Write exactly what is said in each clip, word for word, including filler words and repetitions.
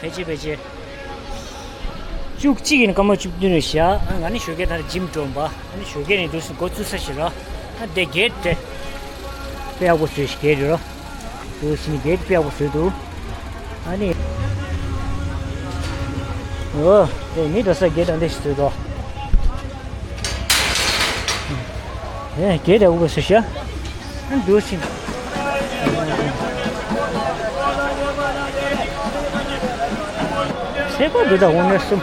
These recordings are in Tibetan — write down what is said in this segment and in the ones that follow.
ཕལ་ཆེར་ཕལ་ཆེར། བཅུ་གཅིག་ཡིན། སྐར་མ་བཅུ་བདུན་རེད་བཞག་ཨ་ང་ནི་ཞོགས་ཀས་ད་ཇིམ་འགྲོ་འབའ། ཨ་ནི་ཞོགས་ཀས་ནས་འདུག་སེ་འགོ་བཙུགས་ས་ཞིག་ར། ཨ་དེ་གེད་དེ་དཔེ་ཡག་པོ་བཟོས་ཤིག་གེད་རེད་ར། འདུག་སེ་ནི་གེད་དཔེ་ཡག་པོ་བཟོས་འདུག་ཨ་ནི། འོ་དེ་མི་འགྲོ་ས་གེད་དང་དེ་ཞིག་བཟོས་འདུག་ཨེ་གེད་དེ་འུ་བ་སུ་ཤ། འདུག་ཕྱིན། ཚེ་པ་འདི་དག་འོ་ནས་གསུམ།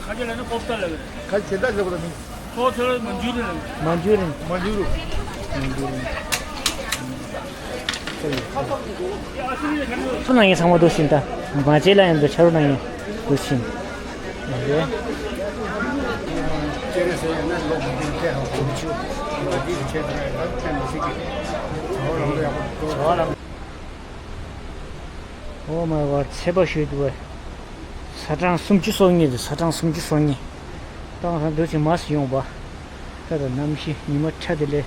ཁ་ཆེ་ལ་ནི་པོབ་ཏ་ལ་ཁ་ཆེ་ད་ལ་བ་ནི། ཁོ་ཚོར་མ་འཇུ་རེད། མ་འཇུ་རེད། མ་འཇུ་རུ། མ་འཇུ་རུ། ཆུ་ནང་ཡིན་ཚང་མ་འདུག་ཕྱིན་ད། མ་བྱེད་ལ་ཡང་འདུག་ཆ་རུ་ནང་ཡིན་འདུག་ཕྱིན། ཨོ་མའི་གོཌ། ཚེ་པ་ཞུས་འདུག་བས། ས་གྲངས་སུམ་ཅུ་སོ་གཉིས་འདུག་ས་གྲངས་སུམ་ཅུ་སོ་གཉིས། ཏང་ས་འདུག་ཅིག་མ་སུ་ཡོང་བ། ད་ད་གནམ་གཤིས་ཉི་མ་ཁྲ་དེ་ལས།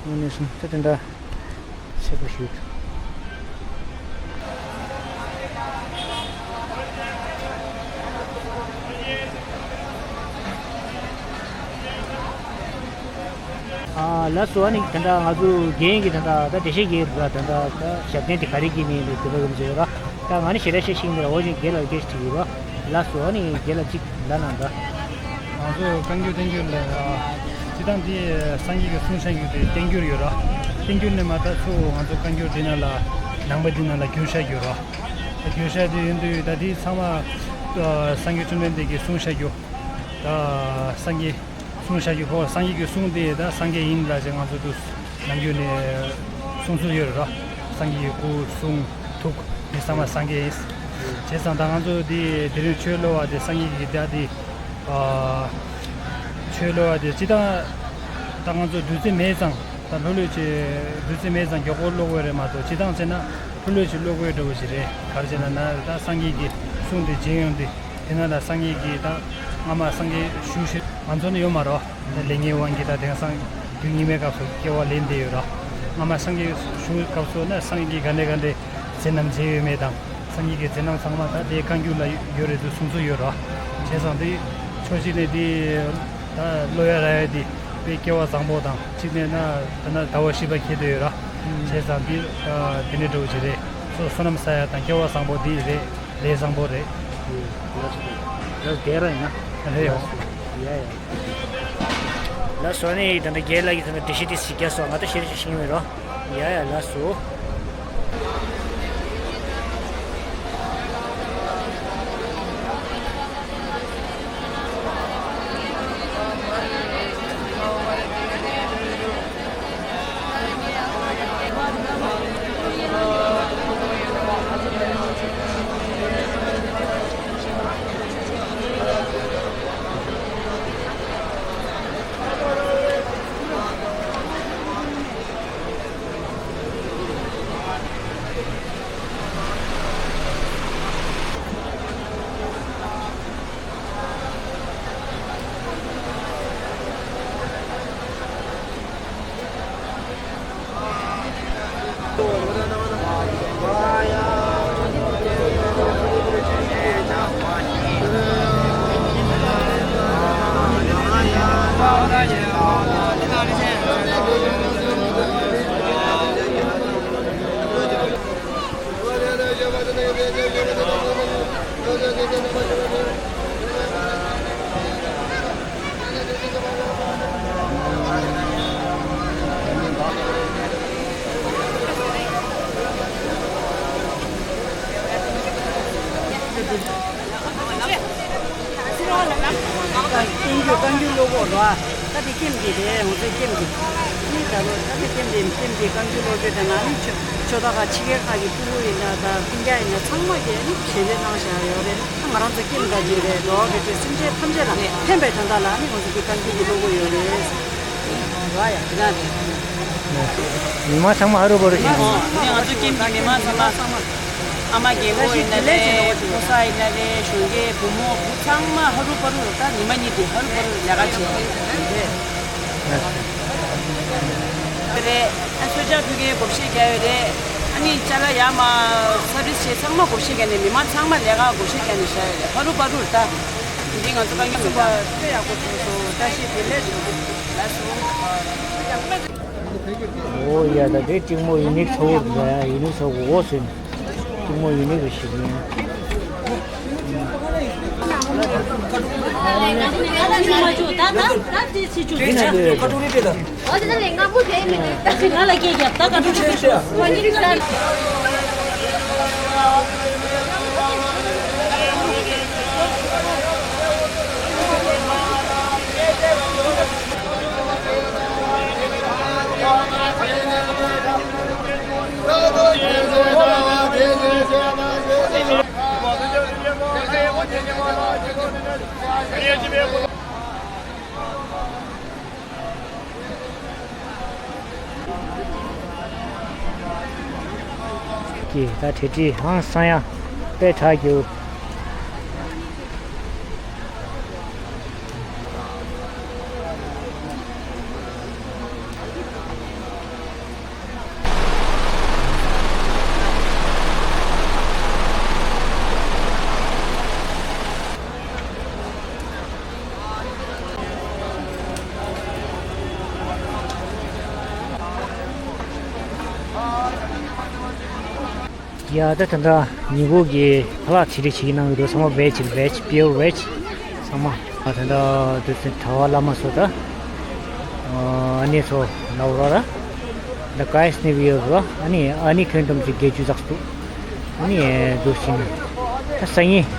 དངོས་གནས་སོང་ད་དེ་འདྲ། ཚེ་པ་ཞུས་འདུག་ཨ་ལགས་སོ། ཨ་ནི་དེ་འདྲ་ང་ཚོ་རྒན་གྱི་དེ་འདྲ་ད་འགྲེལ་བཤད་རྒྱག་ར། དེ་འདྲ་ད་ཞབས་བརྟན་དེ་ག་རེ་གྱིས་མིན་ལས་དེ་བས་ཀྱི་མཛོད་ར། ད་ང་ནི་ཞེ་དྲག་བཤད་ཤེས་ཀྱི་མེད་ར། འོ་ཅིག་རྒན་ལགས་སྐད་ཆ་དྲིས་ཡོད་ར། ལགས་སོ། ཨ་ནི་རྒན་ལགས་ཅིག་ལབ་གནང་ད། ང་ཚོ་བཀའ་འགྱུར་བསྟན་འགྱུར་ལ་སྤྱི་བཏང་འདི་སངས་རྒྱས་ཀྱི་གསུང་བཤད་རྒྱུ་དེ་བསྟན་འགྱུར་ཡོད་ར། བསྟན་འགྱུར་ནས་མ་ད་ཚུར་ང་ཚོ་བཀའ་འགྱུར་འདི་ནང་ལ་ནང་པ་འདི་ནང་ལ་བསྒྱུར་བཞག་ཡོད་ར། བསྒྱུར་བཞག་དེ་ཡིན་དུས་ད་འདི་ཚང་མ་སངས་རྒྱས་བཅོམ་ལྡན་འདས་ཀྱི་གསུང་བཤད་རྒྱུ། ད་སངས་རྒྱས་གསུང་བཤད་རྒྱུ་ཁོ་སངས་རྒྱས་ཀྱི་གསུང་དེ་ད་སངས་རྒྱས་ཡིན་ལ་ཞེས་ང་ཚོ་དུ་ནམ་རྒྱུན་ནས་གསུང་ཚུལ་ཡོད་རེད་ར། སངས་རྒྱས་ཀྱི་སྐུ་གསུང་ཐུགས་འདི་ཚང་མ་སངས་རྒྱས་ཡིན། བྱས་ཙང་ད་ང་ཚོ་འདི་དེ་རིང་ཆོས་གློ་བ་དེ་སངས་རྒྱས་ཀྱི་ད་འདི་ཆོས་གློ་བ་དེ་སྤྱི་བཏང་ད་ང་ཚོ་བདུད་རྩི་མེད་ཙང་ད་ལྷོད་ལྷོད་ཅིག་བདུད་རྩི་མེད་ཙང་མགྱོགས་པོ་ཀློག་དགོས་རེད་མ་གཏོགས་སྤྱི་བཏང་བྱས་ན་ལྷོད་ལྷོད་ཅིག་ཀློག་དགོས་འདྲ་བོ་ཞིག་རེད། ག་རེ་བྱས་ན་ན་ད་སངས་རྒྱས་ཀྱི་གསུང་དེ་མཇལ་ཡོང་དུས། དེ་ན་ལ་སངས་རྒྱས་ཀྱིས་ད་སྔ་མ་སངས་རྒྱས་བཞུགས་ཤིག་ང་ཚོ་ནི་ཡོད་མ་རེད། ད་ལས་ངན་དབང་གིས་ད་དེང་སང་དུས་སྙིགས་མའི་སྐབས་སུ་སྐྱེ་བ་ལེན་བསྡད་ཡོད་ར། སྔ་མ་སངས་རྒྱས་བཞུགས་སྐབས་སུ་ན་སངས་རྒྱས་ཀྱིས་ག་འདྲ་ག་འདྲ་མཛད་རྣམ་མཇལ་ཡོད་མེད་དང་། སངས་རྒྱས་ཀྱི་མཛད་རྣམ་ཚང་མ་ད་དེའི་བཀའ་འགྱུར་ལ་ཡོད་རེད་འདུག་གསུང་ཚུལ་ཡོད་ར། བྱས་ཙང་དེ་ཕྱོགས་གཅིག་ནས་དེ་ད་ཀློ་ཡ་ར་ཡ་དེ་དཔེ་སྐལ་བ་བཟང་པོ་དང་གཅིག་ནས་ན་ད་ན་ཟླ་བ་བཞི་པ་ཁྱེར་བསྡད་ཡོད་ར། བྱས་ཙང་དེ་དེ་འདྲ་འདྲ་བོ་ཅིག་རེད། སོ་བསོད་ནམས་བསགས་ཡ་དང་སྐལ་བ་བཟང་པོ་དེ་རེད། ལས་བཟང་པོ་རེད། ལགས་སོ། ལགས་སོ། རྒན་རང་ཡིན་ན། རེད་ཡོང་། ཡ་ཡ། ལགས་སོ། ནི་ད་ལྟ་རྒན་ལགས་ཀྱིས་ད་ལྟ་འགྲེལ་བཤད་དེ་ཞིག་བརྒྱབ་སོང་། ང་ད་ཞེ་དྲག་ཤེས་ཀྱི་མེད་རོ། ཡ་ཡ་ལགས་སོ། བསྟན་འགྱུར་བཀའ་འགྱུར་ཀློག་གོ་ར། ད་དེ་ཀེམ་གྱི་རེད། ང་ཚོའི་ཀེམ་གྱི་ནི་ད་ལོ་ད་དེ་ཀེམ་གྱི་ཀེམ་གྱི་བཀའ་འགྱུར་ཀློག་དགོས་དེ་ན་ནི་ཆོས་ཆོས་ད་ག་ཕྱི་རྒྱལ་ཁག་གི་ཕྲུ་གུ་ཡིན་ན་ད་སྤུན་ཀྱག་ཡིན་ན་ཚང་མ་གིས་ནི་ཞལ་འདེབས་གནང་བཞག་ཡོད་རེད། ད་ང་རང་ཚོ་ཀེམ་ག་གི་རེད། འགྲོ་བ་རིགས་དྲུག་སེམས་ཅན་ཐམས་ཅད་ལ་ཕན་པའི་དོན་དག་ལ་ནི་ང་ཚོ་གི་བཀའ་འགྱུར་གྱི་ཀློག་གོ་ཡོད་རེད། ར་ཡ་དེ་ན་རེད། མི་མང་ཚང་མ་ཧ་རུ་བ་རུ་ཞིག་ཨོ། ནི་ང་ཚོ་ཀེམ་གྱི་མི་མང་ཚང་མ། ཨ་མ་རྒན་གོག་ཡིན་ན་རེད། ཕོ་གསར་ཡིན་ན་རེད། གཞོན་སྐྱེས་བུ་མོ་བུ་ཚང་མ་ཧ་རུ་བ་རུ་ད་ཉི་མ་གཉིས་དེ་ཧ་རུ་བ་རུ་ལས་ཀ་བྱས་རེད། ཨ་མཚོན་ཆ་ཕུལ་མཁན་སྒོར་གཞས་རྒྱག་ཡོད་རེད། ཨ་ནི་ཅ་ལག་ཡར་མར་སར་བིས་བྱས་ཚང་མ་སྒོར་གཞས་རྒྱག་ནས། མི་མང་ཚང་མ་ལས་ཀ་སྒོར་གཞས་རྒྱག་ནས་བཞག་ཡོད་རེད། ཧ་རུ་བ་རུ་ད་འདི་ང་ཚོ་དཀའ་ངལ་མེད་པ། དཔེ་ཡག་པོ་བྱུང་སོང་། བཀྲ་ཤིས་བདེ་ལེགས་ཞུ། ལགས་སོ། ཨོ་ཡ། ད་དེ་གཅིག་མོ་ཡུ་ནིག་ཚོགས་འདུག་ཡ། ཡུ་ནིག་ཚོགས་འདུག་འོ་ཟེར་ནས། གཅིག་མོ་ཡུ་ནིག་རེ་ཞིག་ཡིན། ཀྱེ། ད་གྲ་སྒྲིག་ཧང་སང་ཡ། དཔེ་དྲག་རྒྱུ། ཡ། ད་ད་ལྟ་ཉིན་གུང་གི་ཁ་ལག་ཆེད་སྒྲིག་བྱེད་ཀྱི་གནང་གི་འདུག་ཚང་མ་བེཇ་རེད། བེཇ། པིའོར་བེཇ། ཚང་མ། ད་ལྟ་དུས་ཚོད་གྲྭ་པ་བླ་མ་ཚོ་དང་། ཨ་ནེ་ཚོ་ལ་འོ་ར་ར། The guys ནི་བི་ཡོད་ར། ཨ་ནི་ཨ་ནི་ཁྱོན་བསྡོམས་ཀྱི་བརྒྱད་ཅུ་ཙམ་འདུག་ཨ་ནི་འདུག་ཕྱིན། ད་སང་ཉིན།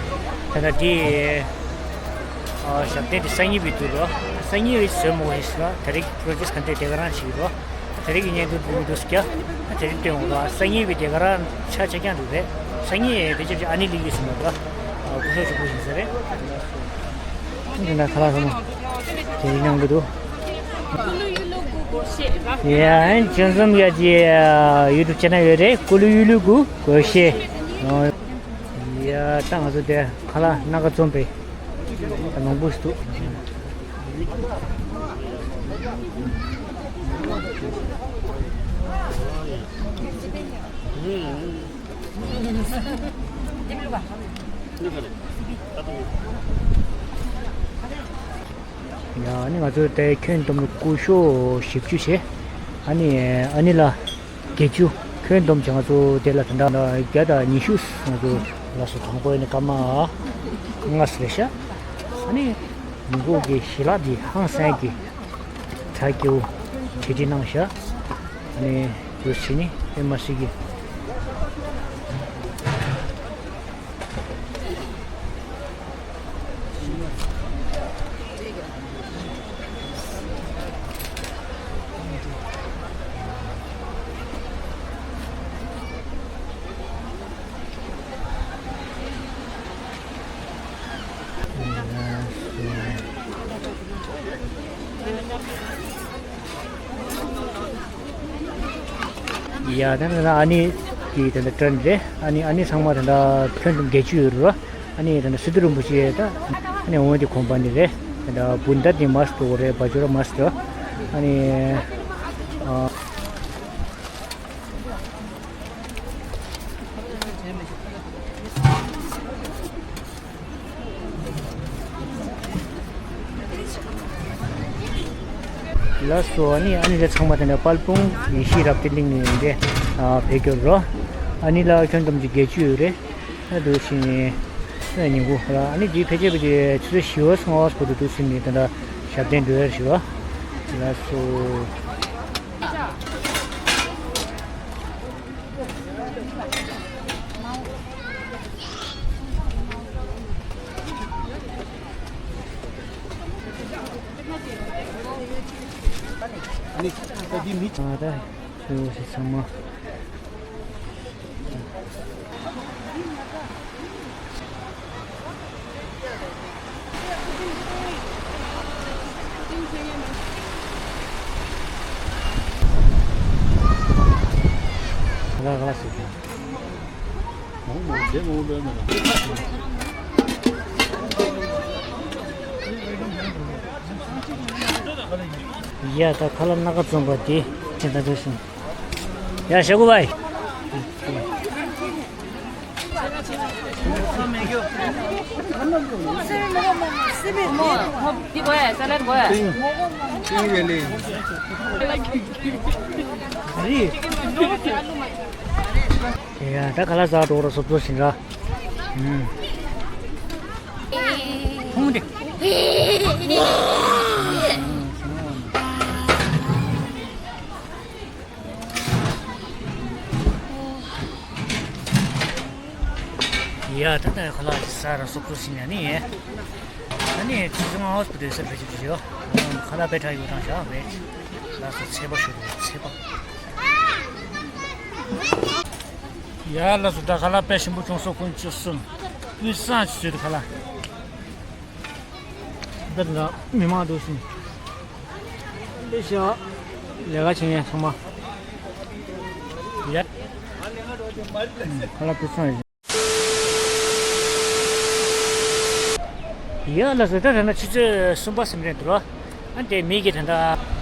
ད་ལྟ་དེ། ཨ་ཞབས་བརྟན་དེ་སང་ཉིན་བི་འདུག་ར། སང་ཉིན་བི་བཟོས་མོ་ཧེ་སི་ར། ད་རེས་ཀྱི་པྲོ་ཇེག་ག་འདྲ་དེ་ག་རང་བྱེད་ར། དེ་རིང་གི་བརྙན་ཐུང་འདི་མི་འདུག་སྐྱ། དེ་རིང་སྟོན་འོང་ར། སང་ཉིན་བི་དེ་ག་རང་ཆ་ཆ་རྐྱང་འདུག་རེད། སང་ཉིན་བི་ཅིག་ཨ་ནི་ལི་ཡུ་སི་མ་ར། སྐུ་ཞབས་ཆུ་བོ་ཞིག་ཟེར་རེད། འདི་ན་ཁ་ལག་ཚང་མ་དེ་རིང་གནང་གི་འདུག་ཡ། ཨན་ཅོན་ཙམ་ཡ་ཅི་ཡུ་ཊུབ་ཆེ་ནལ་ཡོད་རེད། ཀུ་ལུ་ཡུ་ལུ་གུ་གོ་ཤེ། ཡ། ད་ང་ཚོ་དེ་ཁ་ལག་སྣ་ཁ་འཛོམས་པའི་ད་མང་པོ་ཞིག་འདུག་ཡ། ཨ་ནི་ང་ཚོ་དེ་ཁྱོན་བསྡོམས་སྐུ་ཞབས་བཞི་བཅུ་བྱས། ཨ་ནི་ཨ་ནི་ལ་བརྒྱད་ཅུ། ཁྱོན་བསྡོམས་བྱས་ང་ཚོ་དེ་ལ་ད་ལྟ་བརྒྱ་དང་ཉི་ཤུ། ང་ཚོ་ལ་སོ་དང་པོ་ནི་སྐར་མ་ལྔ་རེད་ཤག་ཨ་ནི་ཉིན་གུང་གི་ཞལ་ལག་འདི་ཧང་སང་གི་དྲ་རྒྱའུ་གྲ་སྒྲིག་གནང་ཤག་ཨ་ནི་བཟོ་བྱེད་ནི་ཨེ་མ་སི་གི། ཡ། ད་ནི་ཨ་ནི་གི་ད་ལྟ་ཊརན་རེད། ཨ་ནི་ཨ་ནི་ཚང་མ་ད་ལྟ་ཁྱོན་བསྡོམས་བརྒྱད་ཅུ་ཡོད་རེད་བ། ཨ་ནི་ད་ལྟ་སི་ཏུ་རིན་པོ་ཆེ་ད་ཨ་ནི་འོན་ཏེ་ཁོམ་པ་ནི་རེད། ད་ལྟ་བུན་ད་ནི་མ་སི་ཏོ་རེད། བ་ཇོ་ར་མ་སི་ཏོ། ཨ་ནི་ཨ། ལགས་སོ། ཨ་ནི་ཨ་ནི་རེད། ཚང་མ་དེ་ནས་དཔལ་སྤུངས་ཡེ་ཤེས་རབ་བརྟན་གླིང་ནས་ཡིན་པས། ཨ། བོད་སྐྱོར་རོ། ཨ་ནི་ལ་ཁྱོན་བསྡོམས་ཀྱི་བརྒྱད་ཅུ་ཡོད་རེད། ཨ། འདུག་ཕྱིན་ནས་ཉིན་གུང་ལ། ཨ་ནི་འདི་ཕལ་ཆེར་ཕལ་ཆེར་ཆུ་ཚོད་བཞི་པ་ལྔ་པ་བར་དུ་འདུག་ཕྱིན་ནས་ད་ལྟ་ཞབས་བརྟན་འགྲོ་ཡར་ཞུ་བ། ལགས་སོ། ཨ་ནི་ད་འདི་མི། ཨ། ད་ཚོས་ཚང་མ། ལ་ལ་ཟེར་གྱི། ཡ་ད་ཁ་ལག་སྣ་ཁ་བཙོང་པ་དེ་ཅི་ད་འདུག་སོང་། ཡ་ཞྭ་གུ་བའི། ཡ་ད་ཁ་ལག་ཟ་འགྲོ་རོགས་སོབ་སོབ་ཞིག་ར། ཨུམ། ཕུང་དེ། ཡ་ད་ད་ཁ་ལག་ཟ་ར་སོབ་སོབ་ཞིག་ནས་ནི། ཨ་ནི་ཆུ་ཚོད་ལྔ་པ་དེ་སར་ཕེབས་ཀྱི་ཡོད། ཁ་ལག་དཔེ་དྲག་ཡོད་དང་བཞག་བས། ལགས་སོ་ཚེས་པ་ཞུ་དགོས་ཚེས་པ། ཡ་ལགས་སོ་ད་ཁ་ལག་དཔེ་ཞིམ་པོ་བྱུང་སོང་། ཁོང་ཚོ་གསུམ་སྤུས་གཙང་ཞིག་བཟོས་འདུག་ཁ་ལག། འདི་ལ་མི་མང་འདུག་ཟིན། ལེ་ཤ་ལས་ཀ་བྱེད་མཁན་ཚང་མ། ཡ། ཁ་ལག་སྤུས་གཙང་རེད། ཡ་ལགས་སོ་ད་ད་ན་ཆུ་ཚོད་གསུམ་པ་ཟིན་རན་འདུག་ར། ཨ་དེ་མི་གི་ད་ད། ད་ད་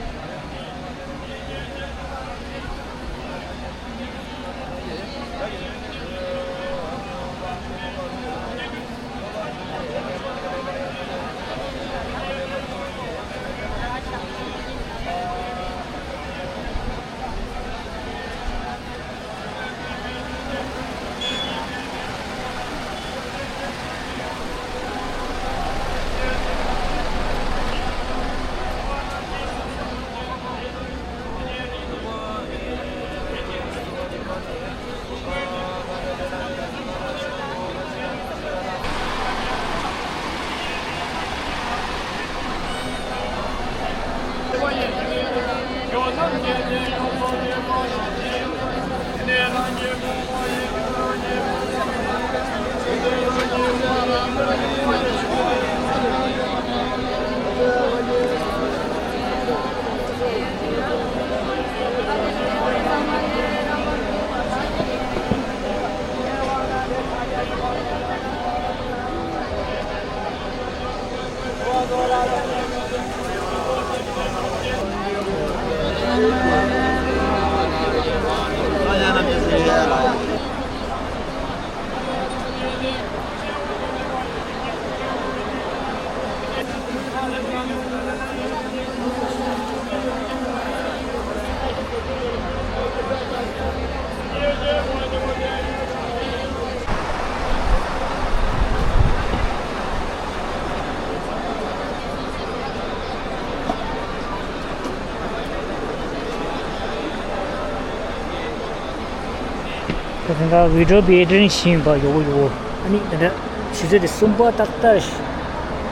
ལྟ་བི་ཌི་ཡོ་པའི་ཨེ་ཌི་ཊིང་བྱེད་ཡིན་པ་ཡོད་ཡོད། ཨ་ནི་ད་ལྟ་ཆུ་ཚོད་དེ་གསུམ་པ་ཏག་ཏག་རེད།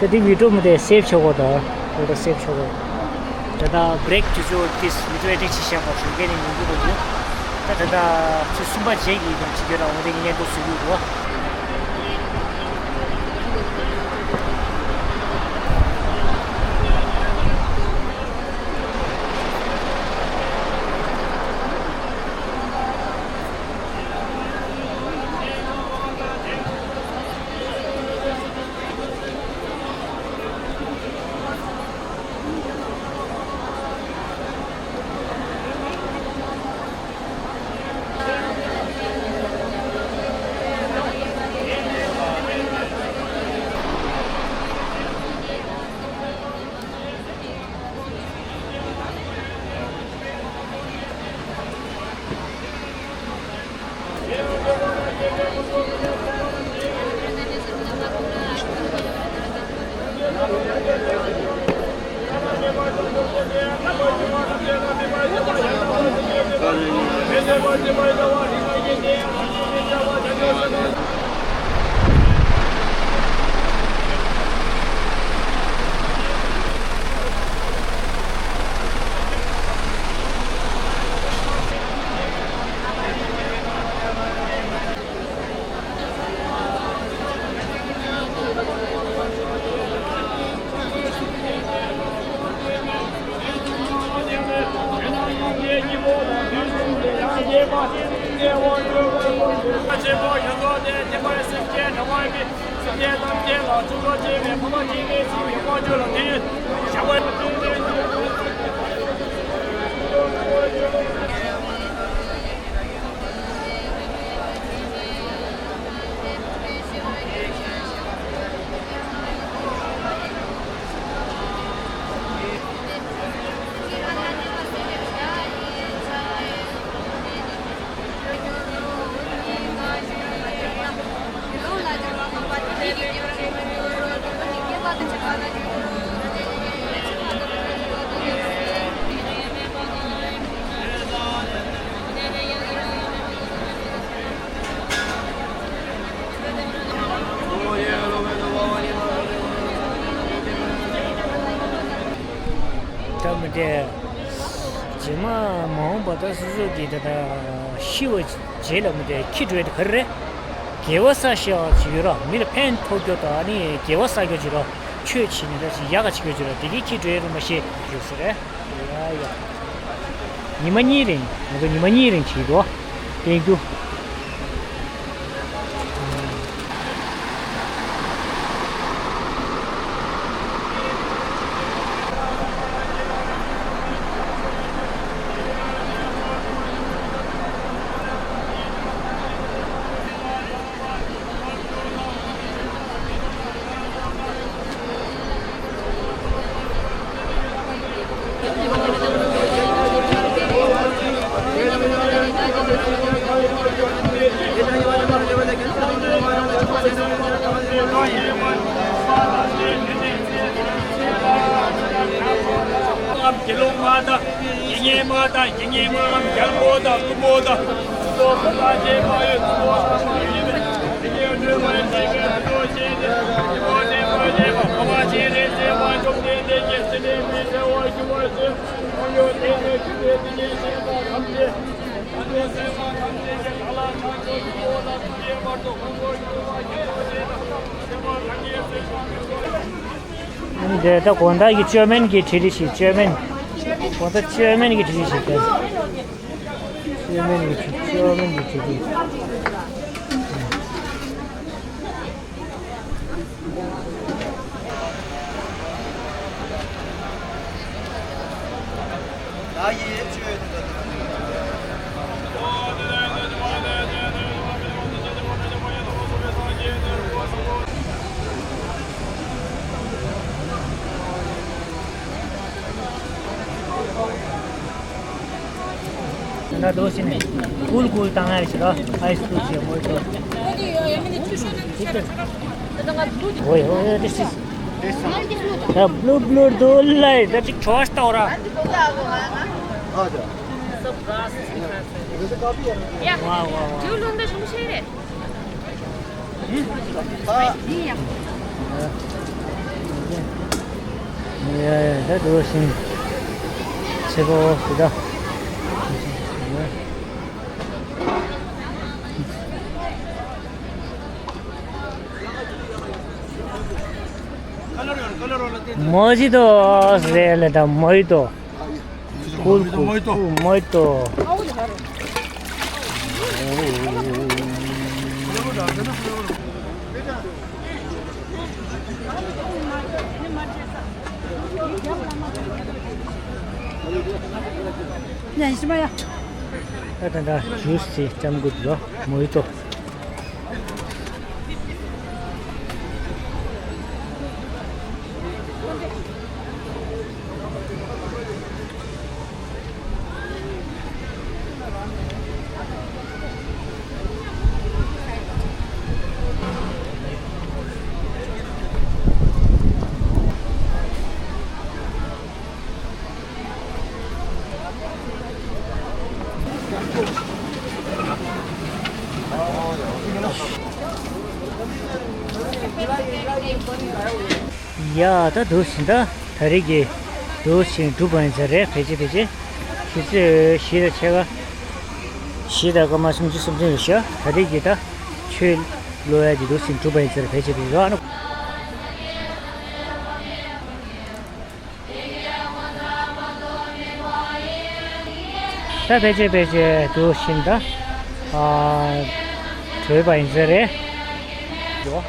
ད་དེ་བི་ཌི་ཡོ་མི་དེ་སེབ་བྱེད་དགོས། ད་ཕོ་ཊོ་སེབ་བྱེད་དགོས། ད་ལྟ་བྷི་རེག་དུས་ཚོད་དེ་བི་ཌི་ཡོ་ཨེ་ཌི་ཊིང་བྱེད་བཞག་པ་ཞུ་མཁན་ནི་ཡོང་གི་འདུག་ད་ད་ལྟ་ཆུ་ཚོད་གསུམ་པ་རྗེས་ཀྱི་ཡིན་པ་ཅིག་ཡོད་ར། འོ་དེ་ངས་འདུག་ཟེར་གྱི་འདུག་ད་མི་འདྲ། རྗེས་མ་མ་འོངས་པ་ད་སོ་སོ་གི་ད་ད་ཤི་བ་རྗེས་ལ་མི་འདྲ་ཁྱི་འགྲོ་ཡ་དེ་ག་རེ་རེད། དགེ་བ་བསགས་ཤེས་པ་ཅིག་ཡོད་ར། མི་ལ་ཕན་ཐོགས་རྒྱུ་དང་ནི་དགེ་བ་བསགས་རྒྱུ་ཅིག་ར། ཆོས་བྱེད་ནི་འདྲ་ཅིག་ཡག་ག་བྱེད་རྒྱུ་ཅིག་ར། དེ་གི་ཁྱི་འགྲོ་ཡ་རུ་མ་ཤེས་ཡོད་ས་རེད། ཡ་ཡ། ཉི་མ་གཉིས་རིང་། ང་ཚོ་ཉི་མ་གཉིས་རིང་བྱེད་འགྲོ། བསྟན་རྒྱུ། དགེ་སློང་མ་དང་། དགེ་བསྙེན་མ་དང་། དགེ་བསྙེན་མའམ་རྒྱལ་པོ་དང་། ཀླུ་མོ་དང་། ཀླུ་མོ་གོ་འཕང་མཆོག་ཏུ་སྤྱོད་པའི་ཀླུ་མོ་དང་། ཀླུ་མོ་དེ་མ་ཡིན་པའི་ཀླུ་མོ་ཞེས་ཏེ། ཀླུ་མོ་དེ་མ་ཡིན་པའི་ཀླུ་མོ་ཞེས་ཏེ། སེམས་དཔའ་བཅོམ་ལྡན་འདས་ཀྱིས་སེམས་དཔའི་བྱ་བ་ཞུ་བར་བྱོན། འཁོར་ལོ་བརྒྱ་ནི་བཞུགས་པའི་དེ་ཉིད་སེམས་དཔའ་ཐམས་ཅད། ཨ་ནི་སེམས་དཔའ་ཐམས་ཅད་ཀྱིས་བདག་ལ་ཕྱག་འཚལ་ཞུའོ་ལགས། དེའི་བར་དུ་ཁོང་ཁྲོ་སྐྱེ་བ་ཞིག་ཡོད་ན་སེམས་དཔའ་གང་གིས་སེམས་དཔའ་མི་གོ། འདི་ད་དགོང་དག་གི་བཅོས་མིན་གྱི་བྲིས་རིས་ཤིག་བཅོས་མིན། དགོང་དག་བཅོས་མིན་གྱི་བྲིས་རིས་ཤིག་བཅོས་མིན་གྱི་བྲིས། བཅོས་མིན་གྱི་བྲིས་རིས། ད་དོ་ཞིག་ནས་ཀུལ་ཀུལ་བཏང་ཡ་ཞིག་ར། ཨའི་སི་ཀྲིམ་ཞིག་མོ་ཏོ། ཨོའི་ཨོའི། This is the blue blue doll light. ད་ཅིག་བྲོ་བ་ཞིག་ལྟ་བ་ར། ཡ། ཝ་ཝ་ཝ། ཇུ་ལུང་ད་ཞུམ་ཤེས་རེད། ཡ་ཡ། ད་དུ་ཞིང་ཆེ་པོ་ཞིག་ད། མོ་ཇི་ཏོ་ཟེར་ལེ་ད་མོ་ཇི་ཏོ། ཀུལ་ཀུལ། མོ་ཇི་ཏོ། མོ་ཇི་ཏོ། ད་ད་ད་ཇུས་ཅིག་བཅམ་དགོས་འདུག་མོ་ཇི་ཏོ། ཡ་ད་དུ་ཞིང་ད་ད་རེས་ཀྱི་དུ་ཞིང་གྲུབ་པ་ཡིན་ཚར་རེད། ཕལ་ཆེར་ཕལ་ཆེར་ཆུ་ཚོད་བཞི་དང་ཕྱེད་ཀ་བཞི་དང་སྐར་མ་སུམ་ཅུ་སོ་བདུན་རེད་ཤག་ད་རེས་ཀྱི་ད་ཆོས་ཀློག་ཡ་གི་དུ་ཞིང་གྲུབ་པ་ཡིན་ཚར་རེད། ཕལ་ཆེར་ཕལ་ཆེར་ཨ་ནི། ད་ཕལ་ཆེར་ཕལ་ཆེར་དུ་ཞིང་ད། ཨ། བྲོས་པ་ཡིན་ས་རེད། ཡོ།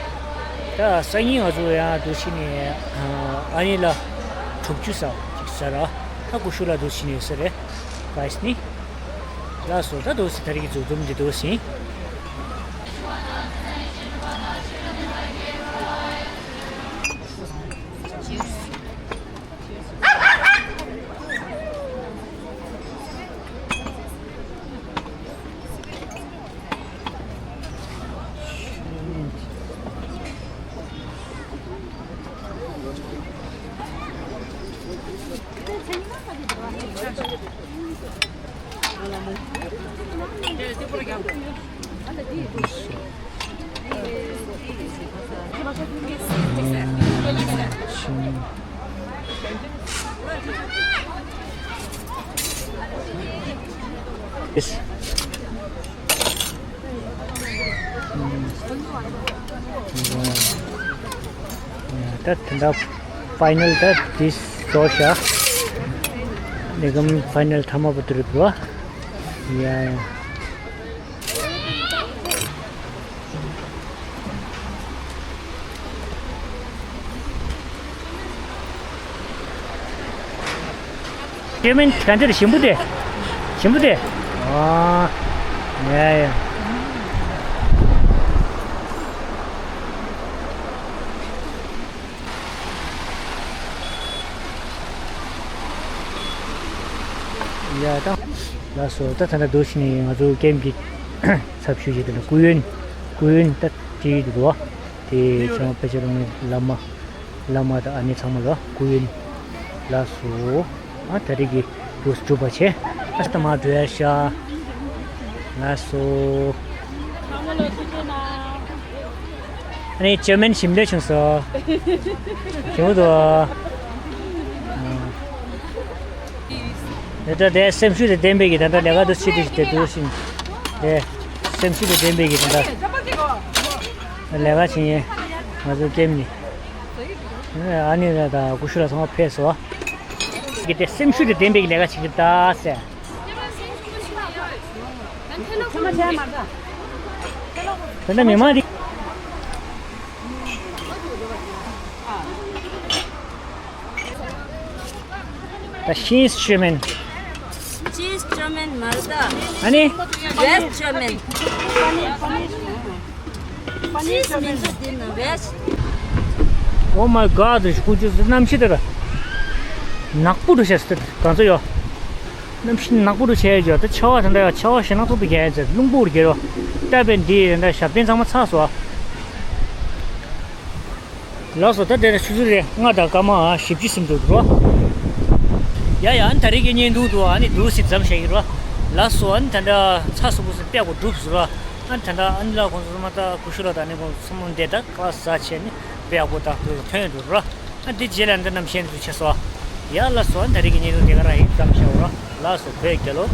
ད་སང་ཉིན་ང་ཚོ་ཡང་འདུག་ཕྱིན་ནས་ཨ་ནི་ལ་དྲུག་ཅུ་ས་ཅིག་ཟ་ར། ད་ཀུ་ཤུ་ལ་འདུག་ཕྱིན་ནས་ས་རེད། ག་ཡིས་ནི། ལགས་སོ། ད་འདུག་སེ་ད་རེས་ཀྱི་མཛུབ་སྟོན་འདི་འདུག་སེ་ཡིན། ད་དེ་འདྲ་ཕའི་ནལ་ད་དེ་བཟོ་བྱ། ནི་གམ་ཕའི་ནལ་ཐ་མ་བུ་དུ་རུ་བུ། ཡ་ཡ། ཅི་མིན་ག་འདིར་ཞིམ་པོ་དེ། ཞིམ་པོ་དེ། ཨ། ཡ་ཡ། ཡ་ད། ལགས་སོ། ད་ད་ལྟ་འདུག་ཕྱིན་ནས་ང་ཚོ་ཀེམ་གྱི་ཚབ་ཞུས་བྱས་དེ་ལ་སྐུ་ཡོན། སྐུ་ཡོན་ད་དེ་ཡིན་འདུག་བ། དེ་ཚང་མ་ཕལ་ཆེར་ནི་བླ་མ། བླ་མ་དང་ཨ་ནེ་ཚང་མ་ལ་སྐུ་ཡོན། ལགས་སོ། ཨ་ད་རེས་ཀྱི་འདུག་སྒྲུབ་པ་བྱས། ཨ་ད་མ་འགྲོ་ཡ་ཤ། ལགས་སོ། ཨ་ནི་ཅོ་མན་ཞིམ་ལས་བྱུང་སོ། ཞིམ་པོ་འདུག་ད་ལྟ་དེ་སེམས་ཤུགས་དང་ལྡན་པའི་གི་ད་ལྟ་ལས་ཀ་འདུག་སེ་བྱེད་དུ་བཞིན། དེ་སེམས་ཤུགས་དང་ལྡན་པའི་གི་ད་ལྟ་ལས་ཀ་བྱེད་མཁན་ང་ཚོ་ཀེམ་ནི། ཨ་ནེ་ད་ཀུ་ཤུ་ལ་ཚང་མ་ཕེབས་སོ། གི་དེ་སེམས་ཤུགས་དང་ལྡན་པའི་གི་ལས་ཀ་བྱེད་ཀྱི་ད་ཟེར། ད་ལྟ་མི་མང་དེ། ད་ཤིས་ཅོ་མན། ཤིས་ཅོ་མན་མ་རེད་ད། ཨ་ནི། བེས་ཅོ་མན། ཤིས་མིན་འདུག་འདི་ནི་བེས། Oh my God། ཁོང་ཚོ་གནམ་གཤིས་དེ་ལ་ནག་པོ་འགྲོ་བྱས་ཟེར། གང་ཚོད་ཡོད། གནམ་གཤིས་ནག་པོ་འགྲོ་བྱས་ཡོད། ད་ཆར་པ་དེ་འདྲ་ཡོད། ཆར་པ་ཞེ་ནག་ཚོགས་པའི་རྒྱལ་ཡོད་ཟེར། རླུང་པོ་རྒྱལ་རོ། ད་བས་འདི་དེ་འདྲ་ཞབས་བརྟན་ཚང་མ་ཚར་སོང་། ལགས་སོ། ད་དེ་ནས་ཆུ་ཚོད་རེ་ལྔ་དང་སྐར་མ་བཞི་བཅུ་ཟིན་འགྲོ་འདུག་རོ། ཡ་ཡ། ཨ་ནི་ད་རེས་ཀྱི་བརྙན་ཐུང་དུ་ཨ་ནི་འདུག་སེ་མཚམས་བཞག་གི་རོ། ལགས་སོ། ཨ་ནི་ད་ལྟ་ཚ་སུ་བུ་སུ་པད་གོ་འགྲུབ་སུ་རོ། ཨ་ནི་ད་ལྟ་ཨ་ནི་ལ་ཁོང་ཚོ་མ་ད་ཀུ་ཤུ་ལ་ད་ནི་ཁོང་ཚོ་མ་འདས་ད་ཁ་ཟ་བྱས་ནི་པད་གོ་ད་དུ་ཐོན་འདུག་རོ། ཨ་འདི་རྗེས་ལ་འདི་རྣམ་ཤེས་འདུག་ཆེ་སོ། ཡ་ལགས་སོ། ཨ་ནི་ད་རེས་ཀྱི་བརྙན་ཐུང་དེ་ག་རང་ཡིན། མཚམས་བཞག་རོ། ལགས་སོ། བོད་རྒྱལ་ལོ།